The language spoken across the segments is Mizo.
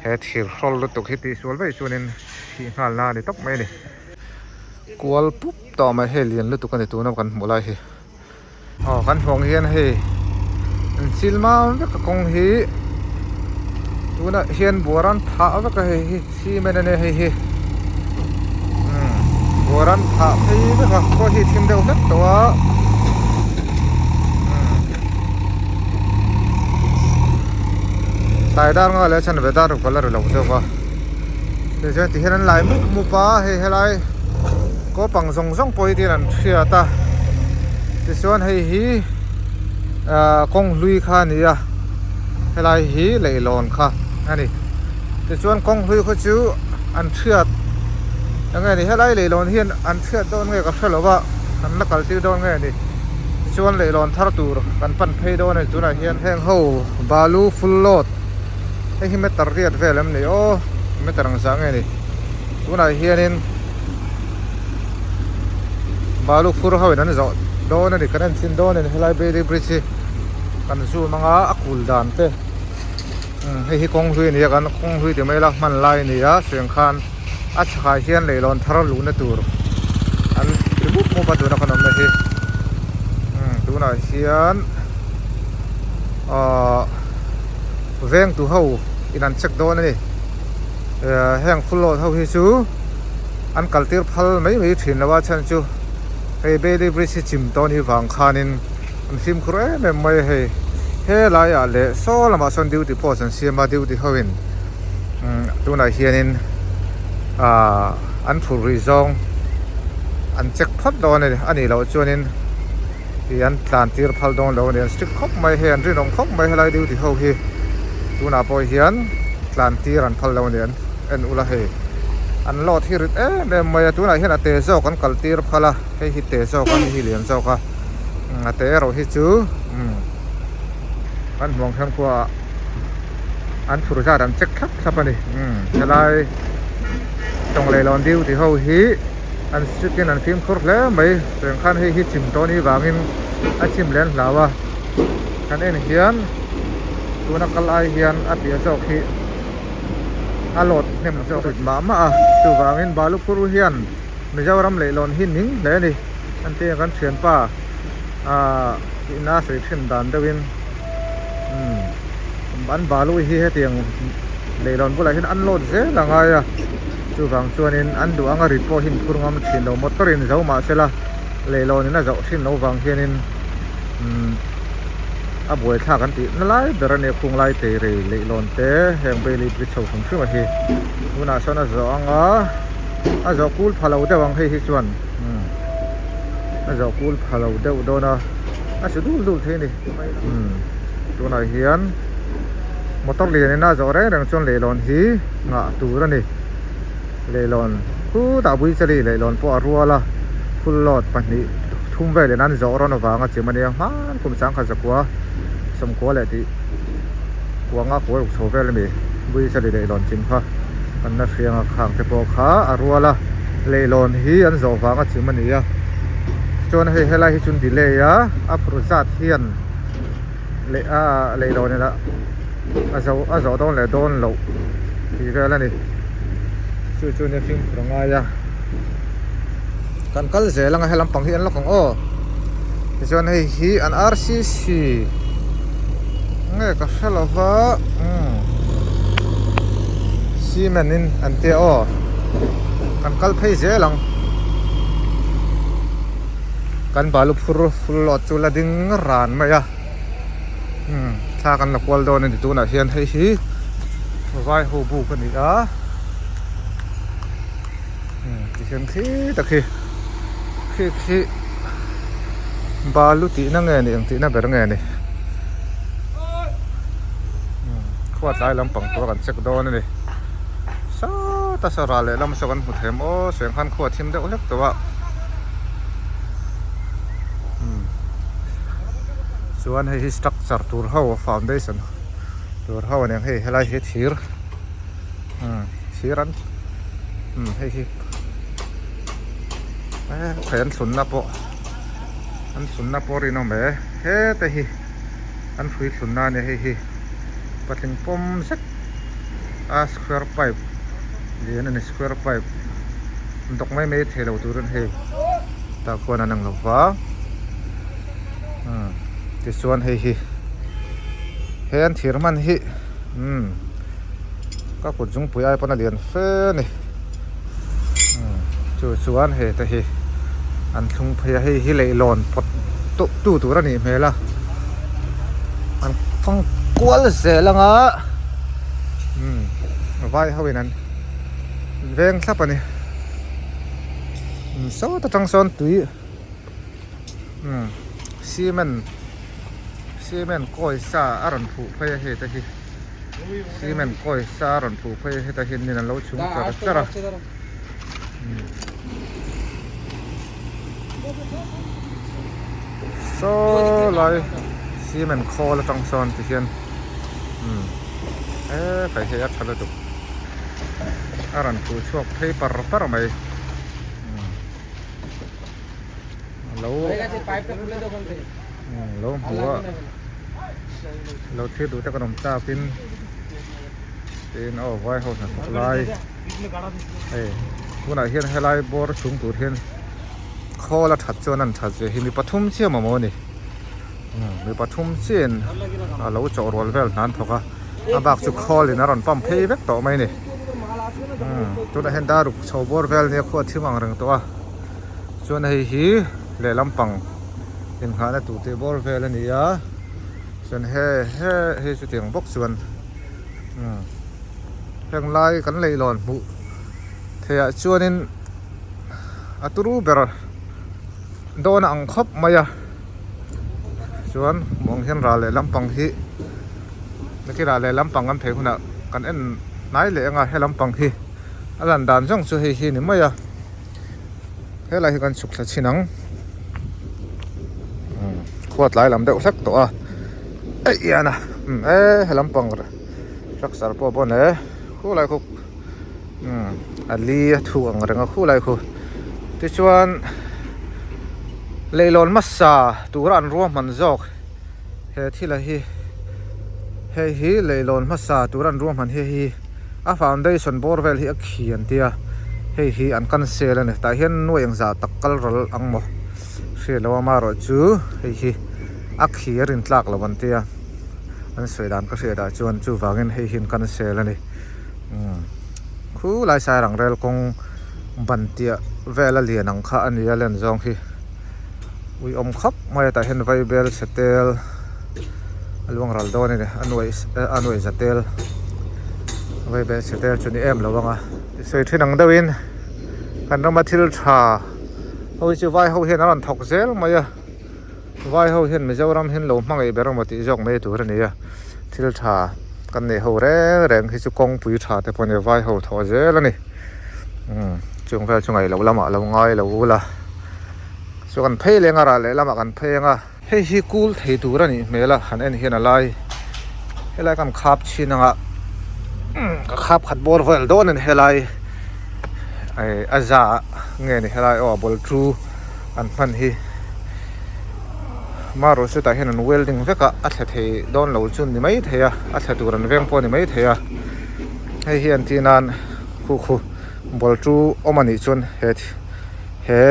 He thir hrawl lutuk hi tihsual vaih chuanin thih nghalna a ni tawp mai a ni. Kual pup tawh mai hei lian lutuk a ni tuna kan hmuh lai hi. Aw kan hmuh ang hian hei an chil mam vek a kawng hi tunah hian buar an phah vek a hei hi cement a nia hei hi umm buar an phah phei vek a khua hi a thim deuh hlek tawh a umm tlai dar nga leh a chhan ve dar ruk a la ri lo deuh a tichuan ti hian an lai mup mup a hei helai. Kopang zawng zawng pawh hi tin an hriat a tichuan hei hi ahh kawng hlui kha a ni a helai hi leihlawn kha a ni tichuan kawng hlui khaw chu an hriat eng nge ni helai leihlawn hian an hriat dawn nge ka hre lo va an la kal tir dawn nge ni tichuan leihlawn thar tur kan pan phei dawn a ni tunah hian heng ho balu full load hei hi meter riat vel em ni aw meter ang zah nge ni tunah hianin. Balu phur ho in an zawh dawn a ni kan en chin dawn a ni helai Bailey bridge hi kan zoom anga a kul dan te umm hei hi kawng hlui a ni a kan kawng hlui ti mai ila hman lai a ni a suiang khan a chhakah hian leihlawn thar luhna tur an ti mup mup a tuna kan awmna hi umm tunah hian ahh veng tu ho in an check dawn a ni heng full load ho hi chu. An kal tir phal mai mai thin lo a chhan chu hei Bailey bridge hi chim tawh anih vang khanin an fimkhur em em mai a hei helai ah leh saw lamah sawn duty post an siam a duty ho in umm tunah hianin ahh an phur rih zawng an check phawt dawn a ni a nih loh chuanin ih an tlan tir phal dawn lo a ni an strict khawp mai hei an rinawm khawp mai helai duty ho hi tunah pawh hian tlan tir an phal lo a ni an en ula hei an load hi rit em em mai a tunah hian a te zawk an kal tir phal a hei hi te zawk a hei hi lian zawk a a te erawh hi chu umm an hmuang hian khua ah an phur zat an check thlap thlap a ni umm helai tawng leh lawn duty ho hi. An strict in an fimkhur hle mai chuan khan hei hi chim tawh anih vangin a chim leh an hlau a kan en hian tuna kal ai hian a piah zawk hi a load hnem zawk rit mah mah a chuvangin Balukhur hian Mizoram leihlawn hi ning hle a ni an tia kan thianpa ahh ina sawi thin dan deuhin umm an balu hi hetiang leihlawn bulah hian an load zel a ngai a. Chuvang chuanin an duh anga rit pawh hi an phur ngam thin lo motor in zo mah sela leihlawn in a zoh thin lo vang hianin umm a buaithlak an tih na lai ber a nia khung lai tei rei leihlawn te heng Bailey bridge ho hrim hrim a hi tunah sawn a zawh anga a zawh kul pha lo deuh ang hei hi chuan umm a zawh kul pha lo deuh dawn a a su dul dul thei a ni umm tunah hian. Motor lian in a zawh reng reng chuan leihlawn hi nghah tur a ni. Leihlawn khutah Buichali leihlawn pawh a rual a, full load pahnih thum velin an zawh rawn avanga chim a nia hman kum sangkhat zakua sawmkua leh tih kuanga kual ruk chho vel a ni. Buichali leihlawn chim kha an la hriang a, khang te pawh kha a rual a, leihlawn hi an zawh vanga chim a ni a. Chuan hei helai hi chuan delay a, a phur zat hian. Leh a lei lo nena a zo a zawh dawn leh dawn loh tih vel a ni chu chu nia fimkhur a ngai a kan kal zel anga he lampang hi an lawk ang aw tichuan hei hi an R_C_C nge ka hre lo va umm cement in an tia aw kan kal phei zel ang. Kan balu phur full load chu la ding ran mai a umm thla kan la kual dawn a ni tunah hian hei hi vai ho buk a ni a umm tihian khi tak hi khi khi balu tihna nge ni engtihna ber nge ni umm khuat lai lampang tur a kan check dawn a ni sawta saw ral lehlam saw kan hmu thei em aw sawi ang khan khua a thim deuh hlek tawh a. Chuan hei hi structure tur ho foundation tur ho aniang hei helai hi thir thir an hei hi hei an thlunna pawh an thlunna pawh a rinawm e heta hi an hrui thlunna ania hei hi patling pawm zet. a square pipe lian a ni square pipe dawk mai mai thei lo turin hei tah khuan an ang lo va umm tichuan hei hi he an thir hman hi umm ka kut zungpui ai pawn a lian fe a ni umm chu chuan hei te hi an thlung phei a hei hi leihlawn pawt tu tur a nih hmel a an fang kual zel ang a umm vai ho in an veng thlap a ni umm sawt atang sawn tui umm cement cement kawi sa a rawn phuh phei a hei te hi. Cement kawi sa a rawn phuh phei a hetah hian min an lo chhung char char a saw lai cement khawl atang sawn ti hian umm he kai hei a tha lutuk a rawn phuh chhuak phei par par mai umm lo lo hmu a. Lo thlir duh te kan awm tak in tin aw vai ho hnathawk lai hei tunah hian helai bawr chhung tur hian khawl a that chuan an that ve hi mi pathum chiah mamawh a ni mi pathum chiahin a lo chawh rual vel hna an thawk a a bak chu khawl in a rawn pump phei vek tawh mai a ni tunah hian daruk chho bawr vel nia khua thim ang reng tawh a chuan hei hi lehlam pang. Inghahna tur tih bawr vel a ni a chuan he he hei chutiang bawk chuan umm heng lai kan leihlawn hmuh theih ah chuanin a turu ber dawn a ang khawp mai a chuan hmuh ang hian ral leh lampang hi nakilai leh lampang kan phei hunah kan en hnai leh anga he lampang hi a lan dan zawng chu hei hi a ni mai a. Helai hi kan chhuk thla chhin ang khua tlai lam deuh hlek tawh a eih hian a umm e he lampang truck pawh pawn e khulai khu umm a li a thu ang reng a khulai khu tichuan leihlawn hmasa tura an ruahman zawk he thil a hi hei hi leihlawn hmasa tura an ruahman hi hei hi. A foundation bawr vel hi a khi an tia hei hi an cancel a ni tah hian nuai engzah tak kal ral ang maw hriat loh a amaherawh chu hei hi a khi a rin tlak loh an tia an sawi dan ka hriat ah chuan chuvangin hei hi an cancel a ni umm khulai sairang rel kawng ban tiah vel a lian ang kha a ni a len zawng hi ui awm khawp mai a tah hian vaibel chhe tel a luang ral dawn a ni a nuai a nuai za tel vaibel chhe tel chu ni em lo ang a sawi thin ang deuhin kan rama thil tha ho hi chu vai ho hian a rawn thawk zel mai a vai ho hian Mizoram hian lo hmangaih ber emaw tih zawk mai tur a ni a thil tha kan neih ho reng reng hi chu kawngpui tha te pawh a ni vai ho thawh zel a ni umm chung vel chu ngaih loh lamah lo ngai lo ula. Chu kan phei leng a rah leh lamah kan phei ang a. Hei hi kul thei tur a nih hmel a han en hian a lai helai kan khap chhin ang a ka khap khat bawr vel dawn a ni helai a za nge ni helai aw a ball chu an hman hi marawh chutah hian an welding vek a a thle thei dawn lo chu ni mai thei a a thle tur an veng pawh a ni mai thei a hei hi an tih nan khu khu ball chu awm a nih chuan he he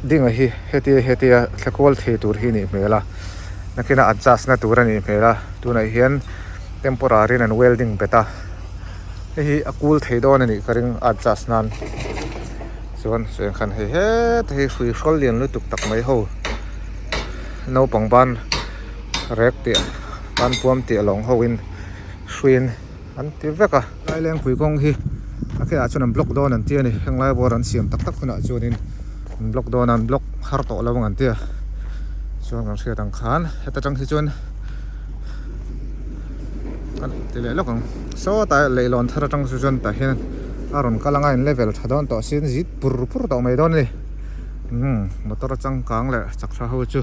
dinga hi hetia hetia thla kual thei tur hi a nih hmel a nakinah adjust na tur a nih hmel a tunah hian temporary in an welding bet a hei hi a kul thei dawn a nih ka ring adjust nan chuan chuan khan hei heta hi hrui hrawl lian lutuk tak mai ho naupang ban rek tih ban puam tih lawng ho in hruiin an ti vek a. Lailengpui kawng hi a kheah chuan an block dawn an ti a ni heng lai bawr an siam tak tak hunah chuanin an block dawn a an block har tawh lo ang an ti a chuan kan hriat ang khan heta tang hi chuan kan ti leh lawk ang sawtah leihlawn thar atang chu chuan tah hian a rawn kal anga in level tha dawn tawh sin zit pur pur tawh mai dawn a ni umm motor changkang leh chak tha ho chu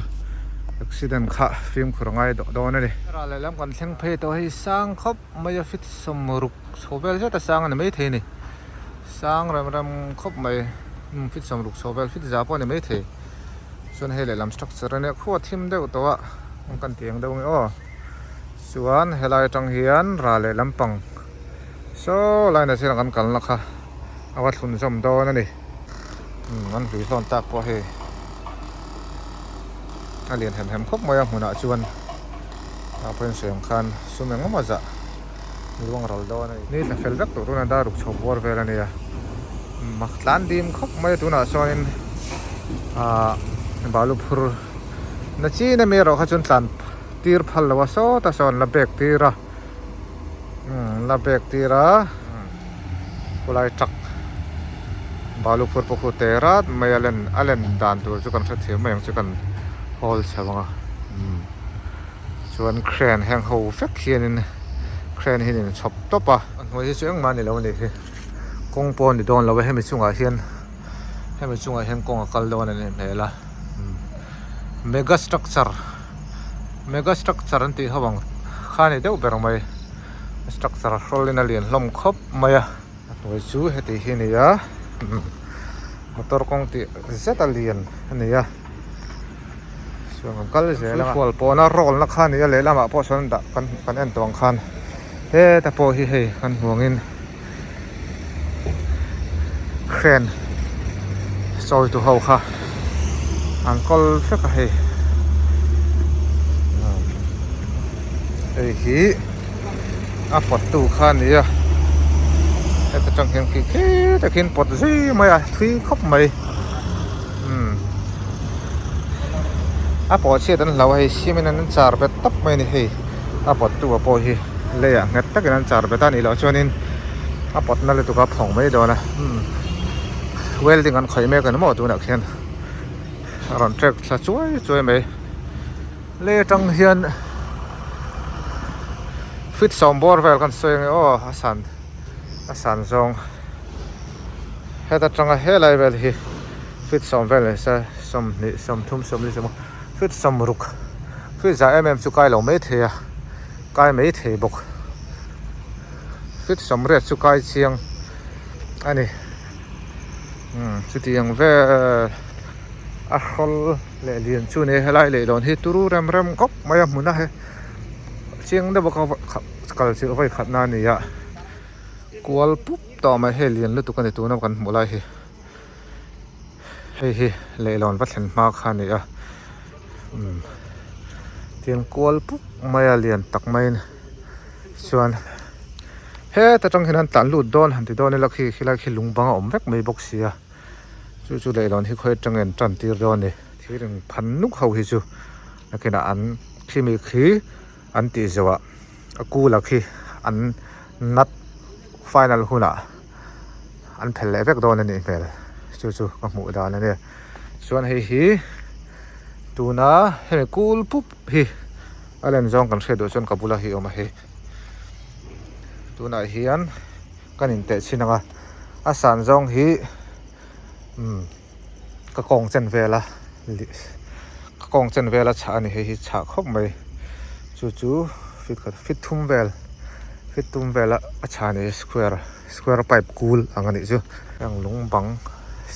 accident kha fimkhur a ngai dawh dawn a ni. Ral lehlam kan thleng phei tawh hei sang khawp. Mai a fit sawmruk chho vel zet a sang a ni maithei a ni sang rem rem khawp mai umm fit sawmruk chho vel fit za pawh a ni maithei chuan hei lehlam structure a nia khua thim deuh tawh a an kan tih ang deuh ang e aw chuan helai atang hian ral leh lampang. Saw lai na sirah kan kalna kha a va thlun zawm dawn a ni. Umm an hlui hlawn tak pawh hei a lian hem hem khawp mai a hmunah chuan tah pawhin sawi ang khan sum engemaw zah luang ral dawn a ni. Ni tla fel vek tawh tuna dar ruk chho buar vel a nia. Mak tlan dim khawp mai a tunah sawnin ahh balu phur na chin ami erawh kha chuan tlan tir phal lo a sawta sawn la bek tir a umm la bek tir a khulai truck balu phur pawh khu te rat mai a len a len dan tur chu kan hrethiam mai ang chu kan hawl chho ang a umm chuan crane heng ho vek hianin crane hian in chhawp tawp a a hnuai hi chu engmah a ni lo a nih hi kawng pawh a ni dawn lo a hemi chungah hian hemi chungah hian kawng a kal dawn a nih hmel a mega structure mega structure an tih ho ang kha a ni deuh ber mai structure hrawl in a lian hlawm khawp mai a a hnuai chu heti hi a ni a motor kawng tih zet a lian a ni a chuan kan kal zel a hual pawna roll na kha a ni a lehlamah pawh sawn dah kan kan en tawh ang khan heta pawh hi hei kan hmu angin crane sawi tu ho kha an kawl vek a hei hei hi a pawt tu kha a ni a heta tang hian khi khi takin pawt zui mai a thui khawp mai umm a pawh chhiat an hlau a hei cement an char bet tawp mai a ni hei a pawt tu ah pawh hi leiah nghet takin an char bet a nih loh chuanin a pawt na lutuk a phawng mai dawn a umm welding an khawih mek a ni maw tunah khian a rawn trek thla chuai chuai mai lei atang hian feet sawm bawr vel kan sawi ange aw a san a san zawng heta tanga helai vel hi feet sawm vel ni se sawmhnih sawmthum sawmli sawm feet sawmruk feet za em em chu kai lo maithei a. Kai mai thei bawk feet sawmriat chu kai chiang a ni umm chutiang vel a hrawl leh lian chu ni helai leihlawn hi turu rem rem khawp mai a hmun a he chiang deuh bawk a kal chilh vawi khat na a ni a kual pup tawh mai hei lian lutuk a ni tuna kan hmuh lai hi hei hi leihlawn va thlen hma kha a ni a umm tin kual pup mai a lian tak maiin chuan heta tang hian an tlan lut dawn han ti dawn ila khi khilai khi lung bang a awm vek mai bawk si a chu chu leihlawn hi khawi atangin an tan tir dawn a ni thir in phan nuk ho hi chu nakinah an khimi khi an tih zawh ah a kula khi an nut final hunah an phel leh vek dawn a nih hmel chu chu ka hmuh dan a nia chuan hei hi tuna hemi kul pup hi a len zawng kan hriat duh chuan ka bula hi a awm a hei tunah hian kan inteh chhin ang a a san zawng hi umm ka kawng chen vela ka kawng chen vela chhah a ni hei hi chhah khawp mai chu chu feet khat feet thum vel feet thum vela a chhah a ni square square pipe kul ang a nih chu heng lung bang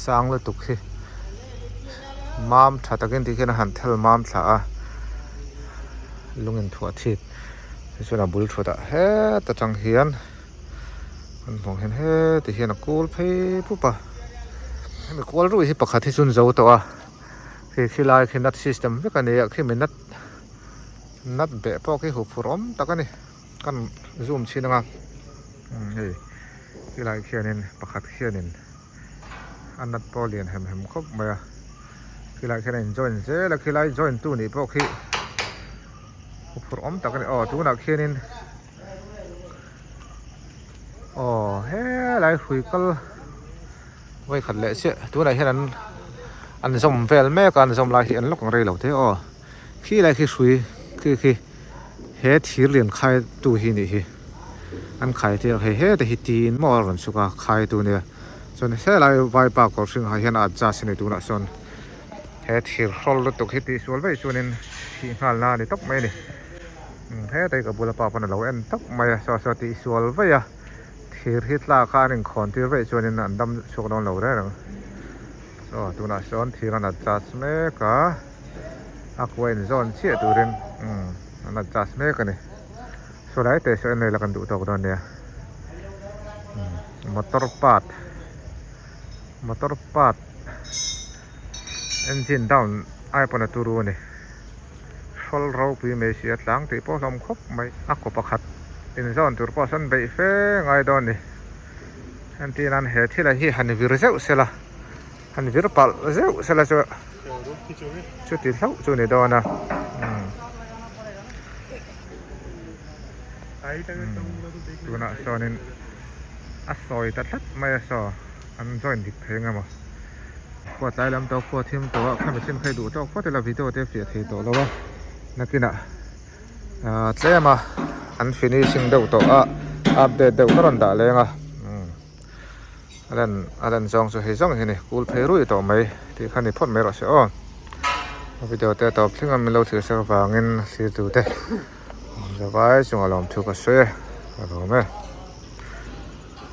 sang lutuk hi mam tha takin tikhian a han thel mam thla a lung inthuah thit tichuan a bul thutah het atang hian. An hmuh hian heti hian a kul phei pup a hemi kual ruih hi pakhat hi chu an zo tawh a khi khilai khi nut system vek a ni a khimi nut nut beh pawh khi huphurh awm tak a ni kan zoom chhin ang a hei khilai khianin pakhat khianin a nut pawh a lian hem hem khawp mai a khilai khian a in join zel a khilai join tu nih pawh khi huphurh awm tak a ni aw tunah khianin. Aw helai hrui kal vawi khat leh chiah tunah hian an an zawm vel mek a an zawm lai hi an lawk ang rei lo te aw khi lai khi hrui khi khi he thir lian khai tu hi nih hi an khai tir hei heta hi tiin maw a rawn chhuk a khai tu nia chuan helai vaipa kawr hring ah hian a adjust a ni tunah sawn he thir hrawl lutuk hi tihsual vaih chuanin thih nghal na a ni tawp mai a ni. Heta hi ka bula pa pawn a lo en tawp mai a saw saw tih sual vaih a thir hi tlak a an inkhawn tir vaih chuanin an dam chhuak dawn lo reng reng aw tunah sawn thir an adjust mek a a kua inzawn chiah turin umm an adjust mek a ni saw lai te saw en vel a kan duh tawk dawn nia. Motor part motor part engine down ai pawn a turu a ni hrawl ropui mai si a tlang tih pawh hlawm khawp mai a kaw pakhat inzawn tur pawh sawn beih fe ngai dawn a ni entir nan he thil ah hi han vir zeuh sela han vir palh zeuh sela chu chuti hlauh chu a ni dawn a umm. Tunah sawnin a sawi ta tlat mai a saw an join dik thei ang emaw khua tlai lam tawh khua thim tawh a khami chin kha i duh tawk phawt ila video te a fiah thei tawh lo a nakinah ah tlem a an finishing deuh tawh a update deuh ka rawn dah leng a umm a lan a lan zawng chu hei zawng hi a ni kul phei rui tawh mai tih kha ni phawt mai rawh se aw video te a tawp thleng a min lo thlir sak avangin thlir tute. Zavai chunga lawmthu ka sawi e, ka lawm e.